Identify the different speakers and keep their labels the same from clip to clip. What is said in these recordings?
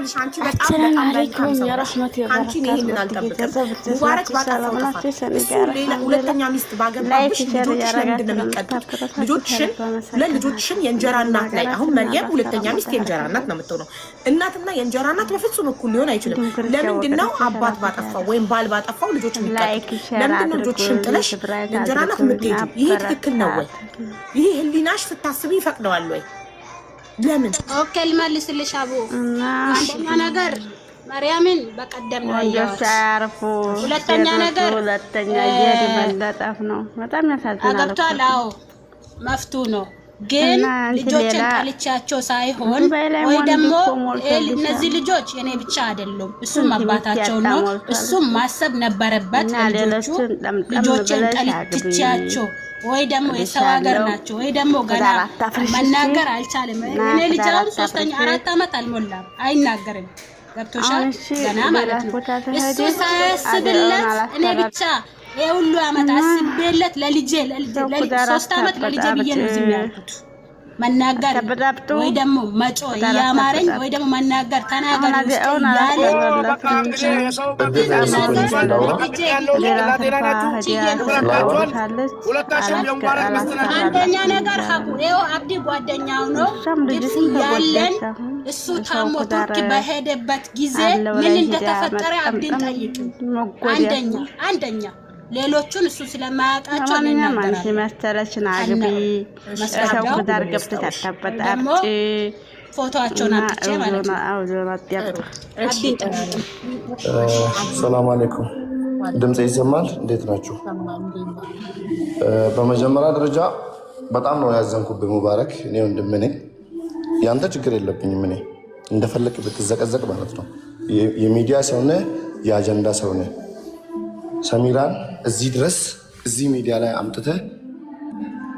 Speaker 1: السلام عليكم يا رحمة وبركاته። ቤተሰብ
Speaker 2: ሙባረክ
Speaker 1: ናችሁ?
Speaker 2: ባጠፋው
Speaker 1: ሰላም
Speaker 2: ጥፋት
Speaker 1: ናችሁ? ሰኔ
Speaker 2: እሱ
Speaker 1: ጋር
Speaker 2: ሌላ
Speaker 1: الحمد لله።
Speaker 2: ሁለተኛ ሚስት
Speaker 1: like
Speaker 2: ባገባብሽ
Speaker 1: share
Speaker 2: ልጆችሽ ለምንድን
Speaker 1: እያደረጋችሁ
Speaker 2: ነው የሚቀጡት?
Speaker 1: ለምታበረታቱ
Speaker 2: ልጆችሽን
Speaker 1: ከልብ
Speaker 2: ሁለት
Speaker 1: አመሰግናለሁ።
Speaker 2: ልጆችሽን የእንጀራ
Speaker 1: እንዲሁም
Speaker 2: እናት ላይ አሁን
Speaker 1: ሀገራችንን
Speaker 2: መርየም
Speaker 1: አላህ
Speaker 2: ሁለተኛ
Speaker 1: ሰላም
Speaker 2: ሚስት የእንጀራ
Speaker 1: ያደርግልን።
Speaker 2: እናት ነው የምትሆነው። እናትና የእንጀራ እናት በፍጹም እኩል ሊሆን አይችልም።
Speaker 1: እንዲሁም ክርስቲያን
Speaker 2: ለምንድን ነው
Speaker 1: ወገኖች
Speaker 2: አባት
Speaker 1: ሰላም
Speaker 2: ባጠፋው
Speaker 1: ያደርግልን።
Speaker 2: ወይም ባል ባጠፋው ልጆች የሚቀጡት?
Speaker 1: like share
Speaker 2: ለምንድን ነው
Speaker 1: አድርጉ፣
Speaker 2: ልጆችሽን ጥለሽ
Speaker 1: subscribe
Speaker 2: ለእንጀራ እናት
Speaker 1: አድርጉ፣
Speaker 2: የምትሄጂው? ይሄ ትክክል ነው ወይ?
Speaker 1: አበረታቱ።
Speaker 2: ይሄ ህሊናሽ ስታስቢ ይፈቅደዋል ወይ? ለምን
Speaker 3: Okay፣ ልመልስልሽ አቡ።
Speaker 1: እና
Speaker 3: አንደኛ ነገር ማርያምን በቀደም ነው
Speaker 1: ወንዶች
Speaker 3: ያየኋት።
Speaker 1: አያርፉ፣
Speaker 3: ሁለተኛ
Speaker 1: ሴቶቹ
Speaker 3: ነገር
Speaker 1: ሁለተኛ እየሄዱ መለጠፍ ነው። በጣም ያሳዝናል እኮ።
Speaker 3: አገብቷል። አዎ መፍቱ ነው። ግን
Speaker 1: እና አንቺ
Speaker 3: ልጆችን
Speaker 1: ሌላ
Speaker 3: ጠልቻቸው ሳይሆን
Speaker 1: ዱባይ ላይ
Speaker 3: ወይ
Speaker 1: ወንድ
Speaker 3: ደግሞ
Speaker 1: እኮ ሞልቶልሻል።
Speaker 3: እነዚህ ልጆች የኔ ብቻ አይደሉም። እሱም
Speaker 1: ስንት ሚስት
Speaker 3: አባታቸው
Speaker 1: ያጣ
Speaker 3: ነው።
Speaker 1: ሞልቷል
Speaker 3: እሱም
Speaker 1: እኮ።
Speaker 3: ማሰብ ነበረበት
Speaker 1: እና
Speaker 3: ለልጆቹ።
Speaker 1: ሌሎችን ጠምጠም
Speaker 3: ልጆችን
Speaker 1: ብለሽ አግቢ
Speaker 3: ጠልትቻቸው ወይ ደግሞ የሰው ሀገር
Speaker 1: እልሻለሁ።
Speaker 3: ናቸው ወይ ደግሞ ገና
Speaker 1: ትዳር አታፍርሽ እሺ።
Speaker 3: መናገር አልቻለም።
Speaker 1: እና
Speaker 3: እኔ ልጅ
Speaker 1: ትዳር
Speaker 3: አሁን ሶስተኛ
Speaker 1: አታፍርሽ።
Speaker 3: 4 ዓመት አልሞላም፣ አይናገርም። ገብቶሻል?
Speaker 1: አሁን እሺ
Speaker 3: ገና
Speaker 1: ሌላ
Speaker 3: ማለት ነው።
Speaker 1: ቦታ
Speaker 3: እሱ
Speaker 1: ትሄጂ አደራውን
Speaker 3: ሳያስብለት እኔ
Speaker 1: አላስተላልፍም።
Speaker 3: ብቻ ይሄ ሁሉ ዓመት
Speaker 1: እና
Speaker 3: አስቤለት ለልጄ
Speaker 1: ሰው ትዳር
Speaker 3: 3 ዓመት ለልጄ ብዬ ነው ዝም
Speaker 1: አታበጣብጭ፣
Speaker 3: ያልኩት። መናገር
Speaker 1: አታበጣብጡ፣
Speaker 3: ወይ ደግሞ መጮ
Speaker 1: ትዳር
Speaker 3: እያማረኝ ወይ
Speaker 1: አታበጣብጡ።
Speaker 3: ደግሞ መናገር
Speaker 1: አሁን
Speaker 3: ተናገር ውስጤ
Speaker 1: አሁን
Speaker 3: እያለ
Speaker 4: በቃ እንግዲህ
Speaker 1: አላስተላልፍም።
Speaker 4: የሰው
Speaker 5: እድል
Speaker 4: መብት
Speaker 5: ስጡኝ
Speaker 3: ነገር
Speaker 5: እስኪ ላውራ።
Speaker 3: ልጄ
Speaker 4: ያለው
Speaker 1: ሌላ
Speaker 4: ጤና
Speaker 1: ትርፋ
Speaker 4: ናችሁ።
Speaker 1: ህዲያ
Speaker 3: ችዬ ነው ዝም
Speaker 5: ላውራ።
Speaker 4: ተረድታችኋል።
Speaker 1: ትርፋለች።
Speaker 4: ሁለታችሁም የሙባረክ ሚስት ናችሁ።
Speaker 3: አንደኛ
Speaker 1: አላስተላልፍም
Speaker 3: ነገር ሀቡ ይኸው አብዲ ጓደኛው ነው።
Speaker 1: እሷም
Speaker 3: ግብፅ
Speaker 1: ልጅሽን
Speaker 3: እያለን
Speaker 1: ተጎዳች። አሁን
Speaker 3: እሱ
Speaker 1: ሰው
Speaker 3: ታሞ
Speaker 1: ትዳር
Speaker 3: ቱርክ በሄደበት ጊዜ
Speaker 1: አለው
Speaker 3: ምን
Speaker 1: ላይ ሂዳ
Speaker 3: እንደተፈጠረ አብዲን
Speaker 1: መጠምጠም
Speaker 3: ጠይቂው።
Speaker 1: መጎዳት
Speaker 3: አንደኛ
Speaker 1: ነው።
Speaker 3: አንደኛ ሌሎቹን እሱ ስለማያውቃቸው እኔ
Speaker 1: ለማንኛውም አንቺ
Speaker 3: እናገራለሁ።
Speaker 1: መሰለችን
Speaker 3: ከነ
Speaker 1: አግቢ፣ ሰው
Speaker 3: መስረጃው
Speaker 1: ትዳር ገብተሽ
Speaker 3: ወይም ደግሞ
Speaker 1: አታበጣብጪ
Speaker 3: ፎቶቸውን
Speaker 1: እና
Speaker 3: አምጥቼ ማለት ነው።
Speaker 1: አውዞን አትያጡ።
Speaker 3: አብዲን ጠይቂው።
Speaker 5: ሰላም አለይኩም። ድምፅ ይሰማል? እንዴት ናችሁ? በመጀመሪያ ደረጃ በጣም ነው ያዘንኩብህ ሙባረክ። እኔ ወንድም ነኝ፣ ያንተ ችግር የለብኝም። እኔ እንደፈለክ ብትዘቀዘቅ ማለት ነው። የሚዲያ ሰው ነህ፣ የአጀንዳ ሰው ነህ። ሰሚራን እዚህ ድረስ እዚህ ሚዲያ ላይ አምጥተህ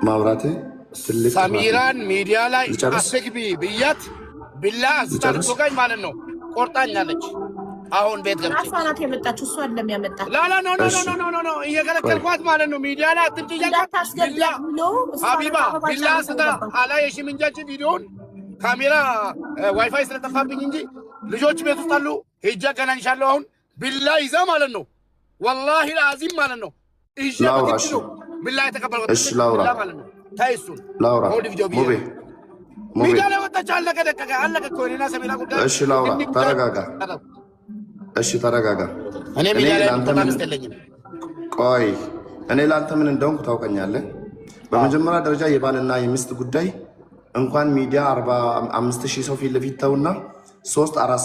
Speaker 5: ማውራትህ ትልቅ ጥፋት ነው።
Speaker 4: ሰሚራን ሚዲያ ላይ
Speaker 5: ልጨርስ
Speaker 4: አትግቢ ብያት ቢላ አንስታ
Speaker 5: ልጨርስ።
Speaker 4: ልትወጋኝ ማለት ነው። ቆርጣኛለች። አሁን ቤት ገብቼ
Speaker 2: ራሷ ናት የመጣችው፣ እሷ አይደለም ያመጣት።
Speaker 4: لا لا no no
Speaker 5: እሺ
Speaker 4: no no no no
Speaker 5: ቆይ
Speaker 4: እየከለከልኳት ማለት ነው። ሚዲያ ላይ አትምጪ እያልኳት ቢላ
Speaker 2: እንዳታስገቢያት ብሎ እሷ ናት
Speaker 4: ሀቢባ
Speaker 2: አበባ
Speaker 4: ቢላ
Speaker 2: ጫና
Speaker 4: አንስታ
Speaker 2: የገባችው።
Speaker 4: አላየሽም እንጂ አንቺ ቪዲዮውን ካሜራ ዋይፋይ ስለጠፋብኝ እንጂ ልጆች ቤት ውስጥ አሉ። ሄጄ አገናኝሻለሁ። አሁን ቢላ ይዛ ማለት ነው። والله العظيم ማለት ነው። ይዤ
Speaker 5: ላውራ።
Speaker 4: በግድ
Speaker 5: እሺ
Speaker 4: ነው ቢላ የተቀበልኩት
Speaker 5: እሺ
Speaker 4: ትልቅ
Speaker 5: ላውራ
Speaker 4: ቢላ ማለት ነው። ታይ እሱን
Speaker 5: ላውራ
Speaker 4: አሁን ቪዲዮ ብዬ
Speaker 5: ሙቤ
Speaker 4: ነው
Speaker 5: ሙቤ
Speaker 4: ሚዲያ ላይ ወጣች። አለቀ ደቀቀ አለቀ እኮ እኔና ሰሚራ ጉዳይ
Speaker 5: እሺ ላውራ፣
Speaker 4: እንዲህ ጉዳይ
Speaker 5: ተረጋጋ። እሺ ተረጋጋ።
Speaker 4: እኔ
Speaker 5: እኔ
Speaker 4: ሚዲያ ላይ
Speaker 5: ለአንተ
Speaker 4: በጣም
Speaker 5: ምን
Speaker 4: የለኝም።
Speaker 5: ቆይ እኔ ለአንተ ምን እንደሆንኩ ታውቀኛለህ። በመጀመሪያ ደረጃ የባልና የሚስት ጉዳይ እንኳን ሚዲያ 45,000 ሰው ፊት ለፊት ተውና ሶስት አራት